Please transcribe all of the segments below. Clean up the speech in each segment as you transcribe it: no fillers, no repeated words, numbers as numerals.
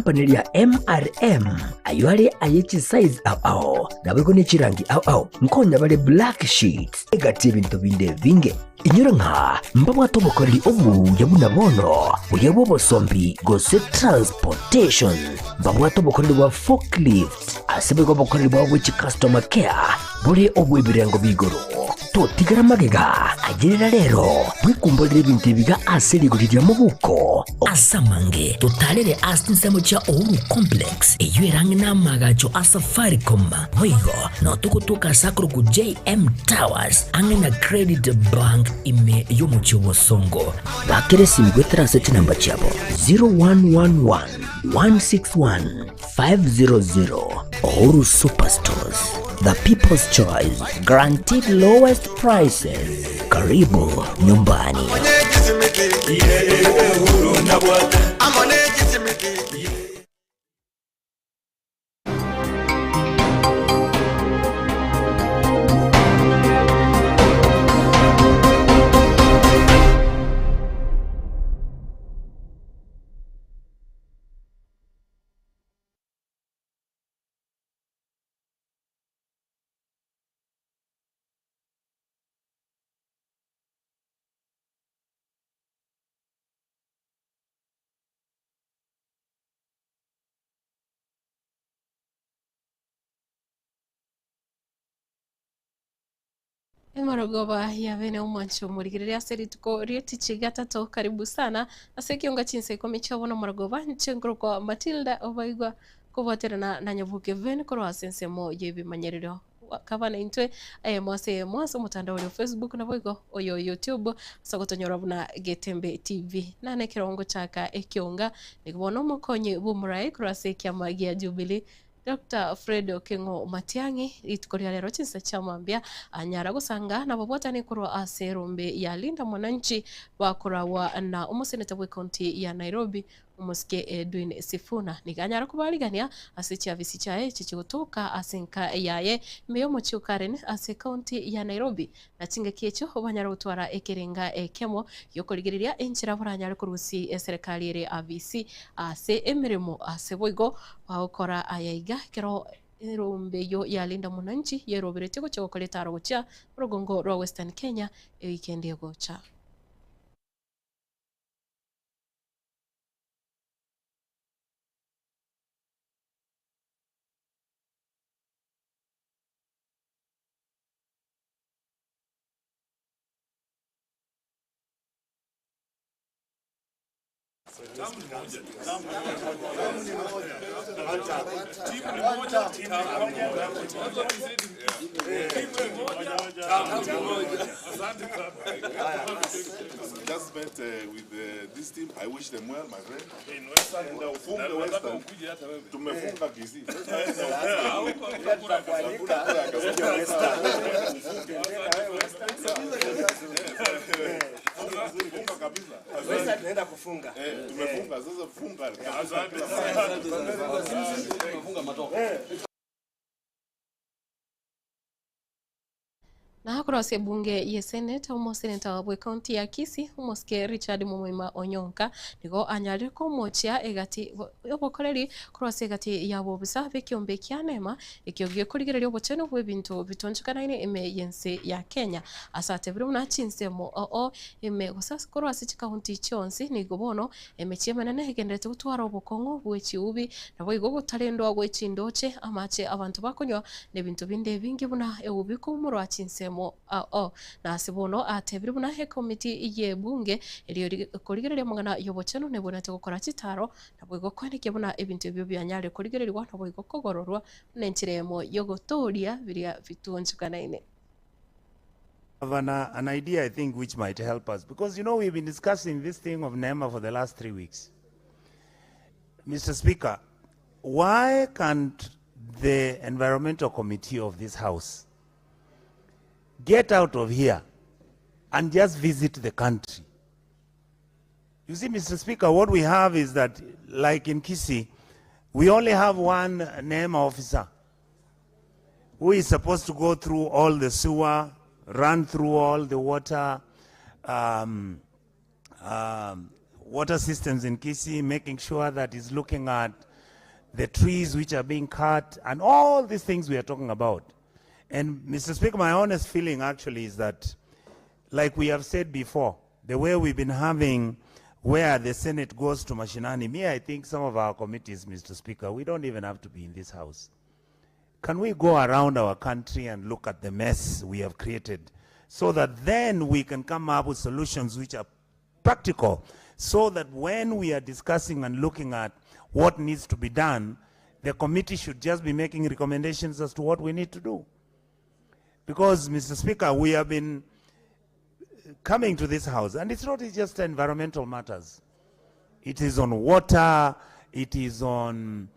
Company ria MRM, ayio are aye chisize ao ao, naboigo ne chirangi ao ao, nkonya bare black sheets, egati y'ebinto binde ebinge. Inyora ng'a mbabwate obokoreri obuya buna bono, buya bw'obosombi gose transportation, mbabwate obokoreri bwa forklift, ase boigo obokoreri bwabo bwe chicustomer care bore obw'ebirengo b'igoro. Totigera magega, ayerera rero, bwekumborere ebinto ebiga ase rigori ria mobuko. Ase amange, totarere ase chinsemo chia Uhuru Complex, eyio ere ang'e n'amaagacho a Safaricom. Boigo nao togotoka ase akorokwa JM Towers, ang'e na Credit Bank ime y'omochie o Bosongo. Bakera esimi goetera ase chinamba chiabo 0111 161 500. Uhuru Superstores, the people's choice, guaranteed lowest prices. Karibu nyumbani. Emarogoba ya bene omwancho omorigereria ase rituko ri'etichi gatato karibu sana ase ekionga chinsa ikomi chiabo na omorogoba inche nkorokwa Matilda Obaigwa kobwaterana na Nyaboke Ben korwa ase ensemo y'ebimanyererio kaba naintwe eyemo ase eyemo ase omotandao oria o Facebook naboigo oyo o YouTube ase ogotonyora buna Getembe TV. Nane ekero ngochaka ekionga nigo bono omokonyi bw'omorai korwa ase ekiama gia Jubilee Doctor Fred Okengo Matiang'i rituko ria rero chinsa chia mambia anyara gosanga nababwatani korwa ase erombe ya Linda Mwananchi bakoragwa na omoseneta bw'ecounty ya Nairobi omosike Edwin Sifuna. Nigo anyara kobarigania ase chiafisi chiaye echi chigotoka ase enka yaye ime y'omochie o Karen ase ecounty ya Nairobi na chingaki echio banyare gotwara ekerenga ekemo gi'okorigereria enchera baranyare korusia eserekari ere abisi ase emeremo ase boigo bagokora aya iga ekero erombe eyio ya Linda Mwananchi yeroberetie gochia gokora etaro gochia orogongo rwa Western Kenya ewikendi egocha. Just met with this team. I wish them well, my friend. Enda ufunge Western. Tumefunga Kisii. Funga kabisa. Tunaenda kufunga. Eh, tumefunga sasa funga. Na korwa ase ebunge ye Senate, omoseneta bw'ecounty ya Kisii, omosike Richard Momoima Onyonka, nigo anyarire komochia egati y'obokoreri korwa ase egati y'abobisa b'ekiombe kia NEMA, ekio gekorigereria obochenu bw'ebinto bitonchekanaine ime y'ense ya Kenya. Ase atebire buna chinsemo oo ime gose korwa ase chikaunti chionsi nigo bono emechie emenene egendererete gotwara obokong'u bwe chiubi, naboigo gotarendwa gwe chindoche, amache abanto bakonywa, na ebinto binde ebinge buna eubi koumorwa chinsemo ao. Na ase bono atebire buna ekomiti y'ebunge erio ekorigereria amang'ana y'obochenu nebwenerete gokora chitaaro, naboigo koenekia buna ebinto ebio bianyare korigererigwa naboigo kogororwa buna enchera eyemo y'ogotooria biria bitonchokanaine. Have an, an idea I think which might help us because you know we've been discussing this thing of NEMA for the last 3 weeks. Mr. Speaker, why can't the environmental committee of this house get out of here and just visit the country? You see, Mr. Speaker, what we have is that, like in Kisii, we only have one NEMA officer who is supposed to go through all the sewer, run through all the water systems in Kisii, making sure that he's looking at the trees which are being cut, and all these things we are talking about. And Mr. Speaker, my honest feeling actually is that, like we have said before, the way we've been having where the Senate goes to Mashinani, me, I think some of our committees, Mr. Speaker, we don't even have to be in this house. Can we go around our country and look at the mess we have created so that then we can come up with solutions which are practical, so that when we are discussing and looking at what needs to be done, the committee should just be making recommendations as to what we need to do. Because, Mr. Speaker, we have been coming to this house, and it's not just environmental matters. It is on water, it is on,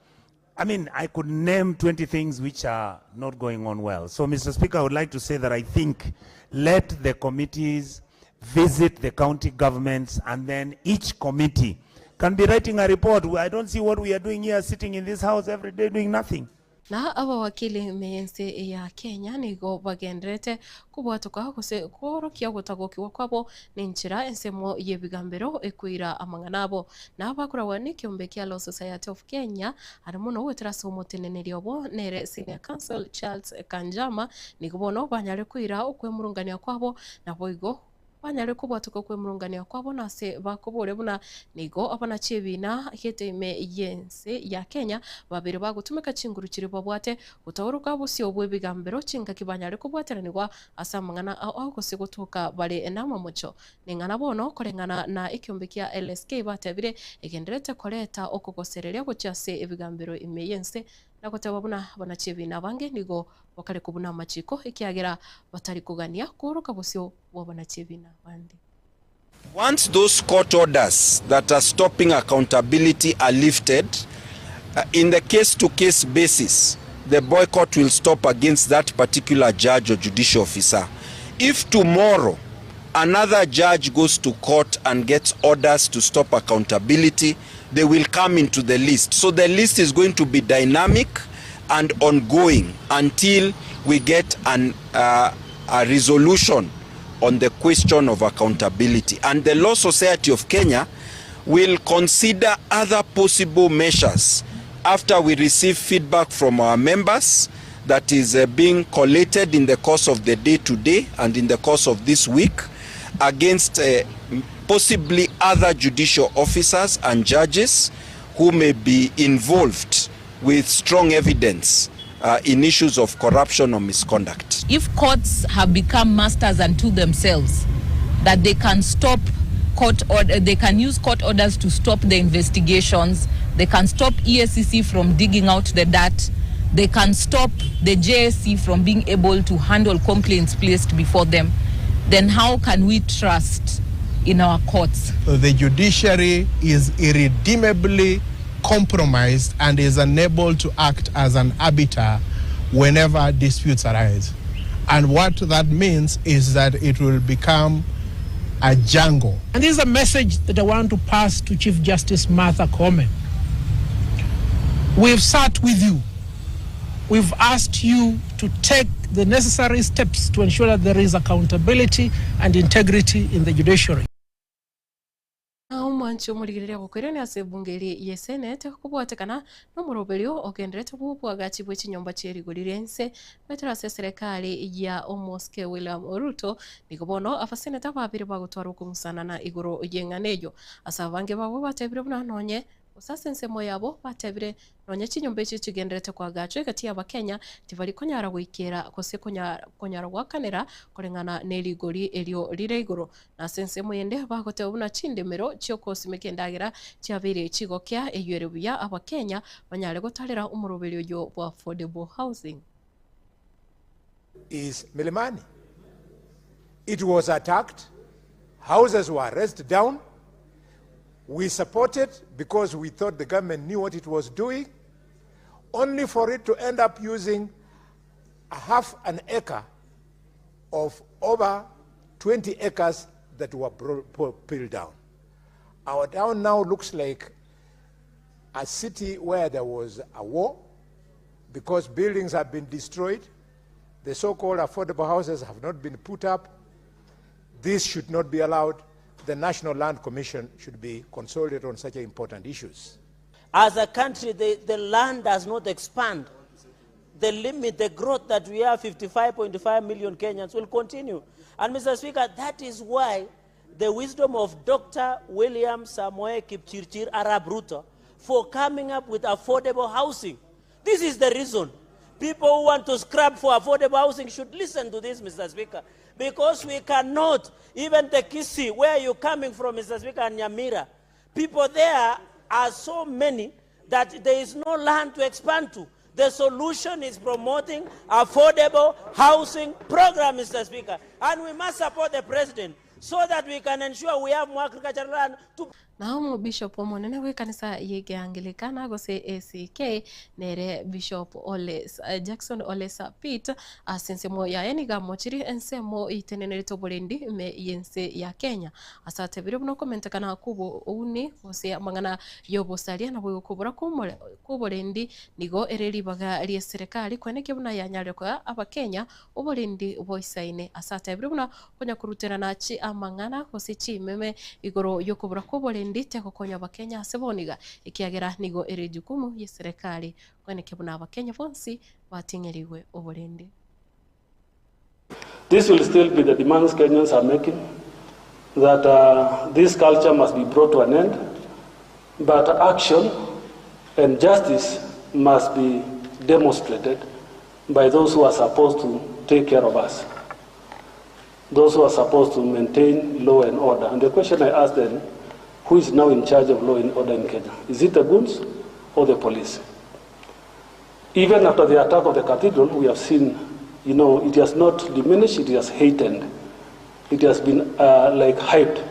I mean, I could name 20 things which are not going on well. So, Mr. Speaker, I would like to say that I think let the committees visit the county governments, and then each committee can be writing a report. I don't see what we are doing here, sitting in this house every day doing nothing. Na abawakili mense ya Kenya nigo bagenderete kobwatoka gose kworokia ogotagokigwa kwabo nenchera ensemo y'ebigambero ekoira amang'ana abo na abakoragwa n'ekiombe kia Law Society of Kenya are mono goetera ase omoteneneri obo nere Senior Counsel Charles Kanjama nigo bono banyare koira okwemurungania kwabo naboigo banyare kobwatoka okwemurungania kwabo nase bakobore buna nigo abanachi ebina geteime yense ya Kenya babere bagotumeka chinguru chiri babwate gotauruka bosio bwa ebigambero chingaki banyare kobwateranigwa ase amang'ana ao gose gotoka bare namamocho neng'ana bono koreng'ana na ekiombe kia LSK batebire egenderete koreta okogosereria gochia ase ebigambero ime yense na goteba buna abanachi ebina abange nigo bakare kobuna amachiko ekiagera batari kogania kworoka bosio bwa abanachi ebina abande. Once those court orders that are stopping accountability are lifted, in the case-to-case basis, the boycott will stop against that particular judge or judicial officer. If tomorrow another judge goes to court and gets orders to stop accountability, they will come into the list. So the list is going to be dynamic and ongoing until we get a resolution on the question of accountability. And the Law Society of Kenya will consider other possible measures after we receive feedback from our members that is being collated in the course of the day today and in the course of this week against possibly other judicial officers and judges who may be involved with strong evidence in issues of corruption or misconduct. If courts have become masters unto themselves, that they can stop court order, they can use court orders to stop the investigations, they can stop EACC from digging out the dirt, they can stop the JSC from being able to handle complaints placed before them, then how can we trust in our courts? The judiciary is irredeemably compromised and is unable to act as an arbiter whenever disputes arise. And what that means is that it will become a jungle. And this is a message that I want to pass to Chief Justice Martha Koome. We've sat with you. We've asked you to take the necessary steps to ensure that there is accountability and integrity in the judiciary. Omwanchi omorigereria gokoirania ase ebunge eri ye Senate kobwatekana nomoroberio ogenderete bw'obwagachi bwe chinyomba chia rigori ria ense goetera ase eserekari ya Omoske William Ruto nigo bono abaseneta babere bagotwara okong'usanana igoro y'eng'ana eyo ase abange babo batebire buna nonye gose ase ensemo yabo batebire nonye chinyomba echio chigenderete kwagachwa egati ya abakenya tibari konyara goikera gose konyara gwakanera koreng'ana na erigori erio rire igoro na ase ensemo yende bagoteba buna chindemero chiokosimeka endagera chiabeire chigokia eywo ere buya abakenya banyare gotarera omoroberi oyo bwa affordable housing. Is Milimani. It was attacked, houses were razed down. We supported because we thought the government knew what it was doing, only for it to end up using a half an acre of over 20 acres that were peeled down. Our town now looks like a city where there was a war because buildings have been destroyed. The so-called affordable houses have not been put up. This should not be allowed. The National Land Commission should be consulted on such important issues. As a country, the, the land does not expand. The limit, the growth that we have, 55.5 million Kenyans, will continue. And Mr. Speaker, that is why the wisdom of Dr. William Samoei Kipchirchir Arap Ruto for coming up with affordable housing. This is the reason. People who want to scrap for affordable housing should listen to this, Mr. Speaker, because we cannot, even the Kisii, where you're coming from, Mr. Speaker, and Nyamira, people there are so many that there is no land to expand to. The solution is promoting affordable housing program, Mr. Speaker. And we must support the president so that we can ensure we have more agricultural land to Nao Bishop omonene bw'ekanisa y'Egeangilikana gose ACK nere Bishop Ole Jackson Ole Sapit ase ensemo yaye nigo amochirie ensemo eitenenerete oborendi ime y'ense ya Kenya ase atebire buna okomentekana kw'obouni gose amang'ana y'obosaria naboigo kobora kw'oborendi nigo ere ribaga ri'eserekari koenekia buna yanyarire koa Abakenya oborendi boisaine. Ase atebire buna konya koruterana amang'ana gose chimeme igoro y'okobora kw'oborendi tegokonya Abakenya ase boniga ekiagera nigo ere ejukumu y'eserekari koenekia buna Abakenya bonsi bating'erigwe oborendi. This will still be the demands Kenyans are making, that this culture must be brought to an end, but action and justice must be demonstrated by those who are supposed to take care of us, those who are supposed to maintain law and order. And the question I ask them, who is now in charge of law and order in Kenya? Is it the goons or the police? Even after the attack of the cathedral, we have seen, you know, it has not diminished, it has heightened. It has been like hyped.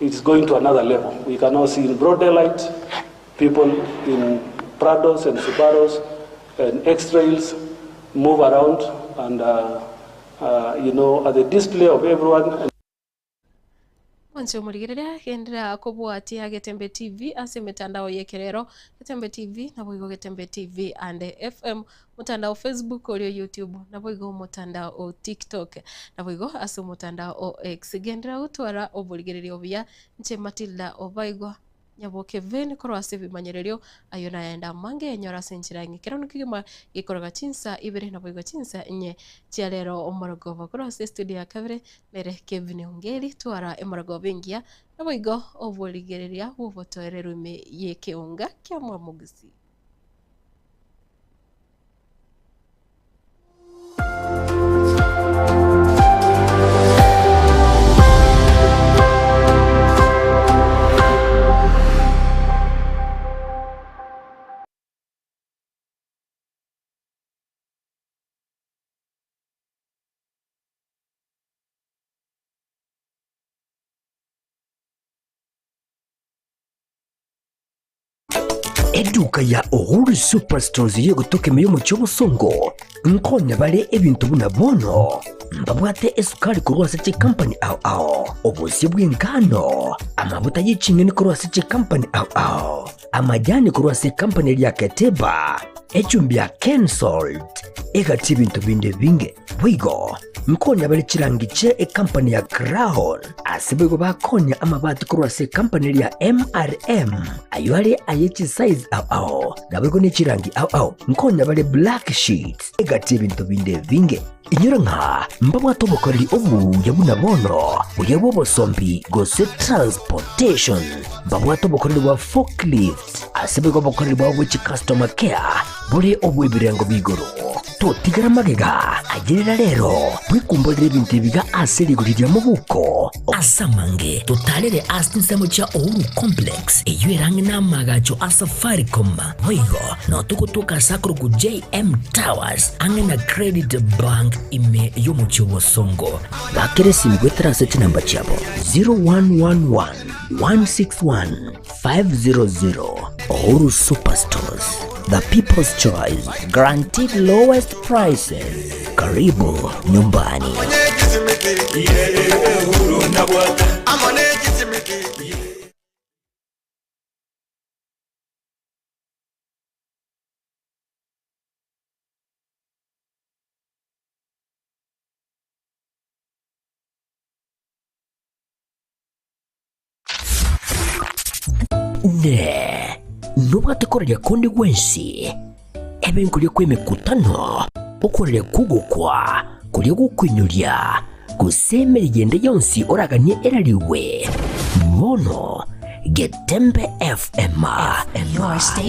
It's going to another level. We can now see in broad daylight, people in Prados and Subarus and X-Trails move around and you know, at the display of everyone. Mwanche omorigereria genderera kobwatia Getembe TV ase emetandao y'ekerero, Getembe TV naboigo Getembe TV and FM, motandao Facebook oria o YouTube naboigo omotandao o TikTok naboigo ase omotandao o X. Genderera gotwara oborigereria obuya inche Matilda Obaigwa Nyaboke Vane korwa ase ebimanyererio ayio nayende amange enyore ase enchera eng'ekeranu kegima gekoroga chinsa ibere naboigo chinsa inye chia rero omorogoba korwa ase estudio ya kabere nere Kevin Ongeri twara emorogoba engiya naboigo oborigereria bw'obotoereru ime y'ekeonga kia Mwamogusii. Eduka ya Uhuru Superstores y'egotoka ime y'omochie obosongo nkonya bare ebinto buna bono mbabwate esukari korwa ase chikampani ao ao, obosie bw'engano, amabuta ye ching'eni korwa ase chikampani ao ao, amajani korwa ase ekampani eria Keteba, echumbi ya Kensalt, egati ebinto binde ebinge. Boigo nkonya bare chirangi chie ekampani ya Crown, ase boigo bakonya amabati korwa ase ekampani eria MRM, ayio are aye chisize ao ao, naboigo ne chirangi ao ao. Nkonya bare black sheets, egati ebinto binde ebinge. Inyora ng'a mbabwate obokoreri obuya buna bono, buya bw'obosombi gose transportation. Mbabwate obokoreri bwa forklift, ase boigo obokoreri bwabo bwe chicustomer care bore obw'ebirengo b'igoro. Totigara magega, ayerera rero, bwekumborere ebinto ebiga ase rigori ria mobuko. Ase amange, totarere ase chinsemo chia Uhuru Complex, eyio ere ang'e n'amaagacho a Safaricom. Boigo, nao togotoka ase akorokwa JM Towers, ang'e na Credit Bank ime y'omochie o Bosongo. Bakera esimi goetera ase chinamba chiabo 0111 161 500. Uhuru Superstores, the people's choice, guaranteed lowest prices. Karibu nyumbani. Ne. Nobwate koraria konde gwensi, ebe nkoria kw'emekutano, okoraria kw'ogokwa, koria gokoinyoria, gose emeriyo ende yonsi oraganie erarigwe, bono Getembe FM. Your station.